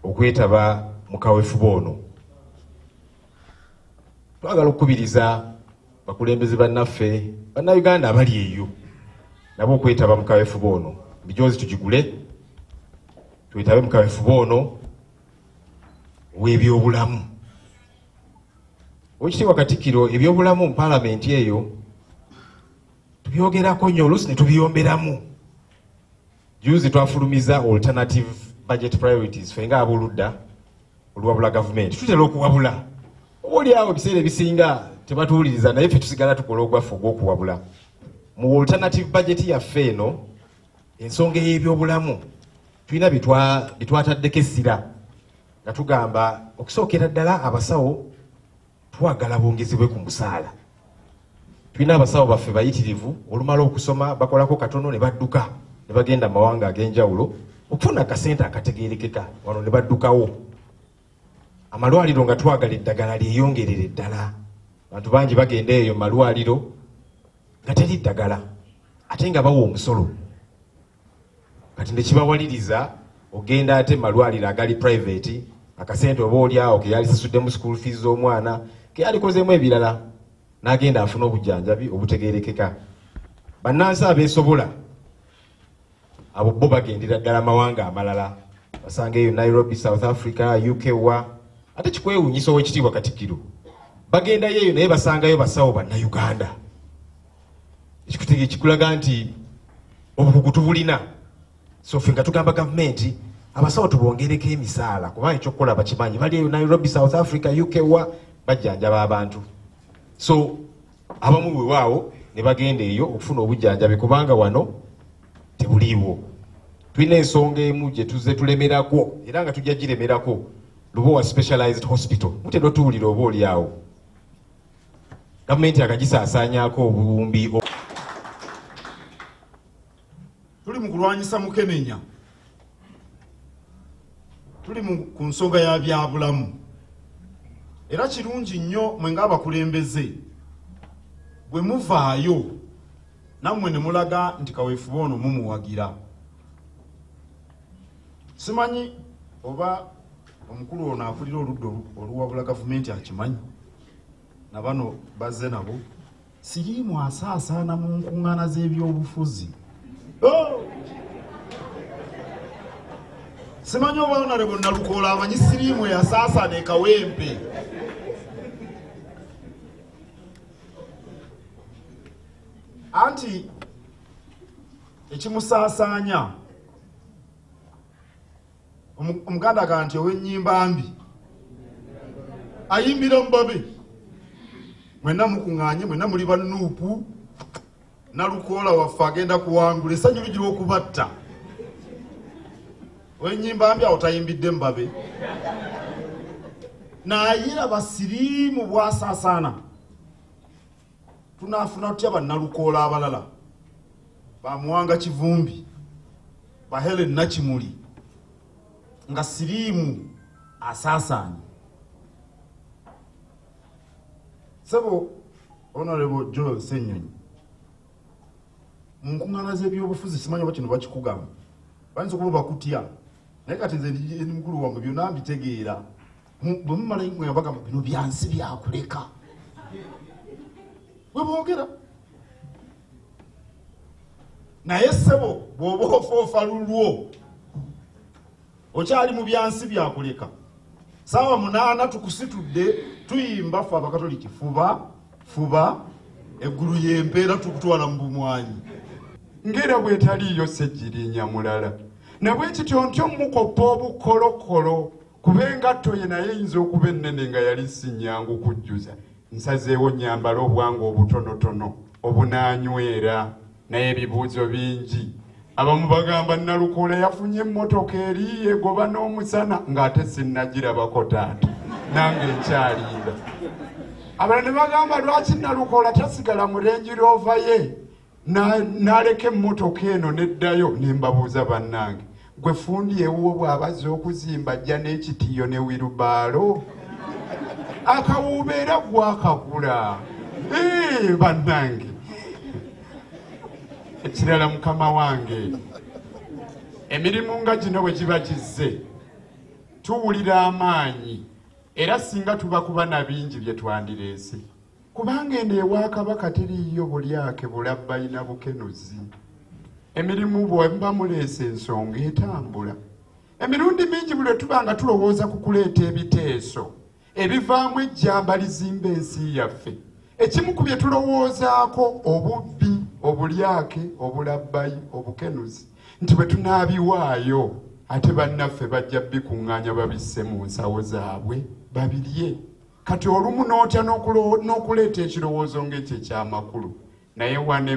okwetaba mu kaweefube ono. Twagala okukubiriza bakulembeze bannaffe bannayuganda abali eyo nabo okwetaba mu kaweefube ono. Emijoozi tugigule, twetabe mu kaweefube ono ow'ebyobulamu. Oweekitiibwa Katikkiro, ebyobulamu mu paalamenti eyo tubyogerako nnyo, oluusi ne tubiyomberamu. Juzi twafulumiza alternative budget priorities ffe ng'aboludda oluwabula gavumenti. Tutera okuwabula, oba oli awo ebiseera ebisinga tebatuwuliriza, naye ffe tusigala tukola ogwaffe ogw'okuwabula. Mu alternative budget yaffe eno, ensonga ey'ebyobulamu tulina bye twataddeko essira, nga tugamba okusookera ddala abasawo twagala bongezebwe ku musaala. Tulina abasawo baffe bayitirivu, olumala okusoma bakolako katono ne badduka ne bagenda mu mawanga ag'enjawulo okufuna akasente akategeerekeka, wano ne baddukawo. Amalwaliro nga twagala eddagala lyeyongerere ddala. Abantu bangi bagenda eyo mu malwaliro nga teri ddagala, ate nga bawa omusolo. Kati ne kibawaliriza ogenda ate mu malwaliro agali private, akasente oba oli awo ke yalisasuddemu school fees z'omwana, ke yalikozeemu ebirala, n'agenda afuna obujjanjabi obutegeerekeka. Bannansi abeesobola abo bo bagendera ddala mawanga amalala, basanga eyo Nairobi, South Africa, UK wa. Ate kikwewuunyisa Oweekitiibwa Katikkiro, bagendayo eyo naye basangayo basawo bannayuganda. Ekikulaga nti obukugu tubulina. So ffe nga tugamba gavumenti abasawo tubongereko emisaala, kubanga ekyokukola bakimanyi, bali eyo Nairobi, South Africa, UK wa, bajjanjaba abantu. So abamu weewaawo ne bagenda eyo okufuna obujjanjabi kubanga wano tebuliiwo. Tulina ensonga emu gye tuzze tulemerako era nga tujja giremerako, Lubowa Specialized Hospital. Mutera otuwulira oba oli awo. Gavumenti akagisaasaanyaako obuwumbi. Tuli mu kulwanyisa mukenenya, tuli ku nsonga ya byabulamu. Era kirungi nnyo mwe ng'abakulembeze bwe muvaayo nammwe ne mulaga nti kaweefube ono mumuwagira. Simanyi oba omukulu ono akulira oludda oluwabula gavumenti akimanyi, na bano bazze nabo. Siriimu asaasaana mu nkuŋŋaana z'ebyobufuzi. Simanyi oba Honorable Nalukoola amanyi siriimu eyasaasaana e Kawempe. Anti ekimusaasaanya, Omuganda agamba nti ow'ennyimba mbi ayimbira mubabe. Mwenna mukuŋŋaanye, mwenna muli ba Nuupu, Nalukoola waffe agenda kuwangula, essanyu ligira okubatta. Ow'ennyimba mbi awo tayimbidde mubabe. Naye laba siriimu bw'asaasaana. Tunaafuna tutya bannalukoola abalala? Ba Muwanga Kivumbi, ba Helen Nakimuli, nga siriimu asaasaanye. Ssebo Honorable Joel Ssenyonyi, mu nkuŋŋaana z'ebyobufuzi simanyi oba kino bakikugamba, bayinza okuba bakutya, naye kati nze ndi mukulu wammwe byonna mbitegeera. Bwe mumala enkuŋŋaana bagamba bino byansi byakuleka, bwe boogera. Naye ssebo bw'oba ofoofa lulwo, okyali mu byansi byakuleka. Saawa 8 tukusitudde, tuyimba ffe Abakatoliki, fuba fuba eggulu y'empeera tukutwala mu bumwanyi. Ng'era bw'etaliiyo Ssegirinya mulala, nabwe kityo ntyo mukoppa obukolokolo, kuba engatto ye naye eyinza okuba ennene nga yali si nnyangu kujjuza. Nsazeewo nnyambale obwangu obutonotono obunaanywera, naye ebibuuzo bingi. Abamu bagamba Nalukoola yafunye emmotoka eri egoba n'omusana, ng'ate sinnagirabako taata, nange nkyalinda. Abalala ne bagamba lwaki Nalukoola tasigala mu Range Rover ye n'aleka emmotoka eno n'eddayo. Ne mbabuuza bannange, gwe fundi ewuwo bw'abazza okuzimba ajja n'ekitiyo ne wirubaalo, akawuuba era gwakagula. Bannange, ekirala mukama wange, emirimu nga gino bwe giba gizze, Tuwulira amaanyi era singa tuba kuba na bingi bye twandireese, kubanga eno ewa Kabaka teriiyo bulyake bulabbayi na bukenuzi. Emirimu bwe muleese ensonga etambula. Emirundi mingi buli tuba nga tulowooza ku kuleeta ebiteeso ebivaamu ejjamba lizimba ensi yaffe, ekimu ku bye tulowoozaako obubbi, obulyake, obulabbayi, obukenuzi, nti bwe tunaabiwaayo ate bannaffe bajja bikuŋŋaanya babisse mu nsawo zaabwe babirye. Kati olumu n'otya n'okuleeta ekirowoozo ng'ekyo ekyamakulu, naye wane